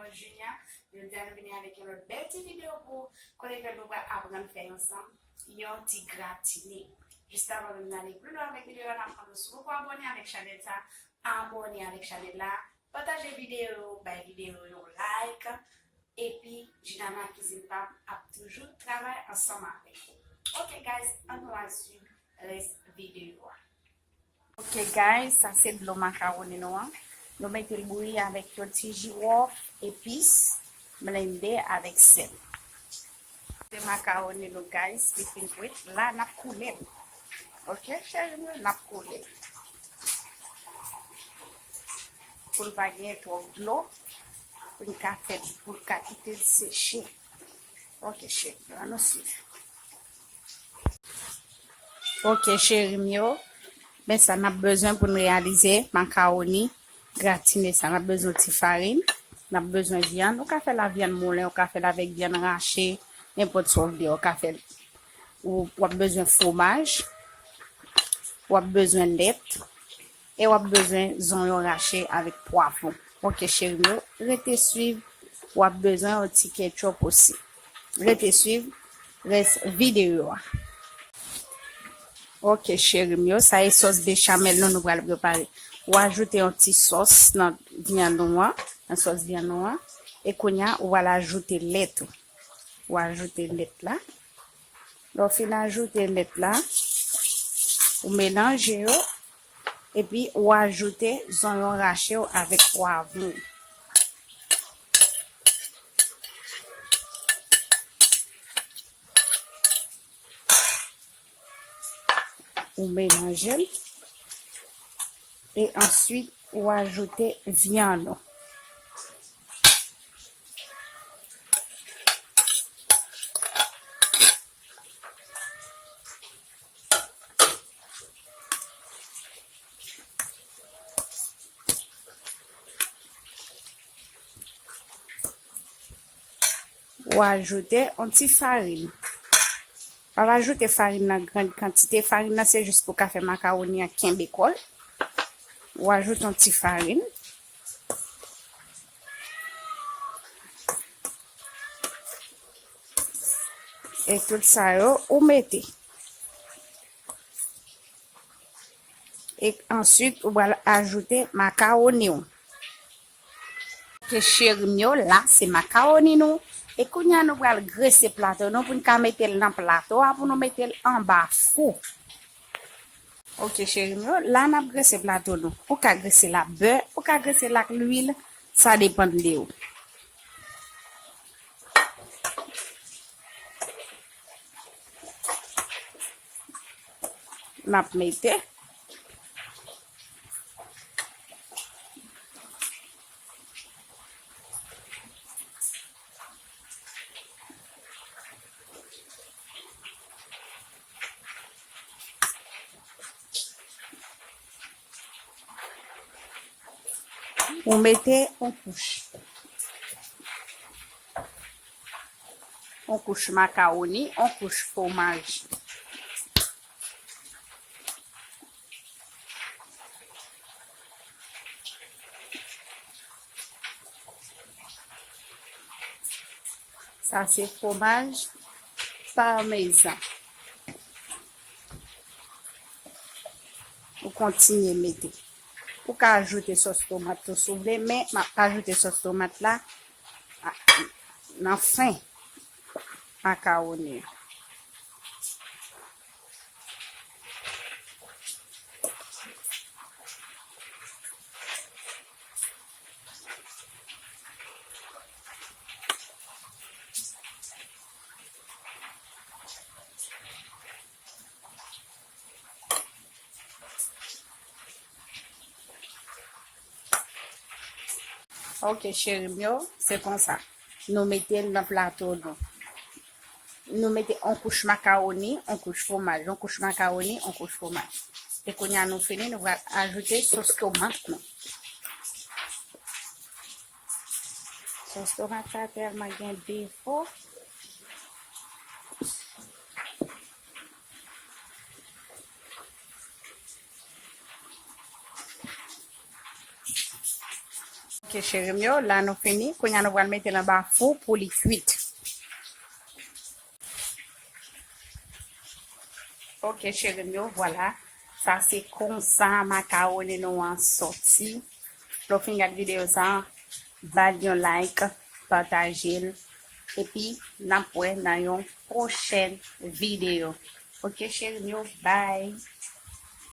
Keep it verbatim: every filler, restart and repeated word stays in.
Junior, jodi a nou vini avèk yon lòt bèl ti videyo pou kote ke nou pral aprann fè ansanm yon ti gratine. Jis avan nou ale pli lwen avèk videyo a, n ap mande w si w poko abòne avèk chanèl sa, abòne avèk chanèl la, pataje videyo, bay videyo yon like, epi Junior nan kizin pa m ap toujou travay ansanm avèk ou. Ok guys, ann nou al swiv rès videyo a. Ok guys, sa se dlo makawoni nou an. Nou mete l bouyi avèk yon ti jiwòf, epis, blende avèk sèl. Se makawoni nou guys, li fin kwit. La n ap koule l. Ok cheri mwen, n ap koule l. Pou l pa genyen twòp dlo, pou n ka fè, pou l ka kite l seche. Ok cheri, ann nou swiv. Ok cheri m yo, men sa n ap bezwen pou n reyalize makawoni gratine sa. N ap bezwen ti farin, n ap bezwen vyann. Ou ka fè l a vyann moulen, ou ka fè l avèk vyann rache, nenpòt sa w vle, ou ka fè l. Ou w ap bezwen fwomaj, w ap bezwen lèt, e w ap bezwen zonyon rache avèk pwavwon. Ok cheri m yo, rete swiv, w ap bezwen yon ti ketchup osi. Rete swiv rès videyo a. Ok cheri m yo, sa e sòs bechamel nou, nou pral prepare. Ou ajoute yon ti sòs nan vyann ou an, nan sòs vyann ou an, e kounye a ou pral ajoute lèt ou. Ou ajoute lèt la. Lè w fin ajoute lèt la, ou melanje yo, epi ou ajoute zonyon rache w avèk pwavwon. Ou melanje l. E answit, ou ajoute vyann ou. Ou ajoute yon ti farin. Pa ajoute farin nan gran kantite. Farin nan se jis pou ka fè makawoni an kenbe kò l. Ou ajoute yon ti farin. E tout sa yo, ou mete. E answit, ou pral ajoute makawoni w. Ok cheri m yo, la se makawoni nou. E kounye a nou pral grese plato nou pou n ka mete l nan plato a, pou nou mete l anba fou. Ok cheri m yo, la n ap grese plato nou. Ou ka grese l ak bè, ou ka grese l ak lwil, sa depann de ou. N ap mete. Ou mete yon kouch. Yon kouch makawoni, yon kouch fwomaj. Sa se fwomaj parmezan. Ou kontinye mete. Ou ka ajoute sòs tomat tou si w vle, men m ap ajoute sòs tomat la a, nan fen makawoni an. Ok cheri m yo, se konsa. Nou mete l nan plato nou. Nou mete yon kouch makawoni, yon kouch fwomaj, yon kouch makawoni, yon kouch fwomaj. E kounye a nou fini, nou pral ajoute sòs tomat nou. Sòs tomat sa tèlman gen defo. Ok, cheri m yo, la nou fini. Kounye a nou pral mete l anba fou pou li kwit. Ok, cheri m yo, vwala. Sa se konsa makawoni nou an sòti. Lè w fin gad videyo sa, ba l yon like, pataje l. Epi, n ap wè nan yon pwochèn videyo. Ok, cheri m yo, bye.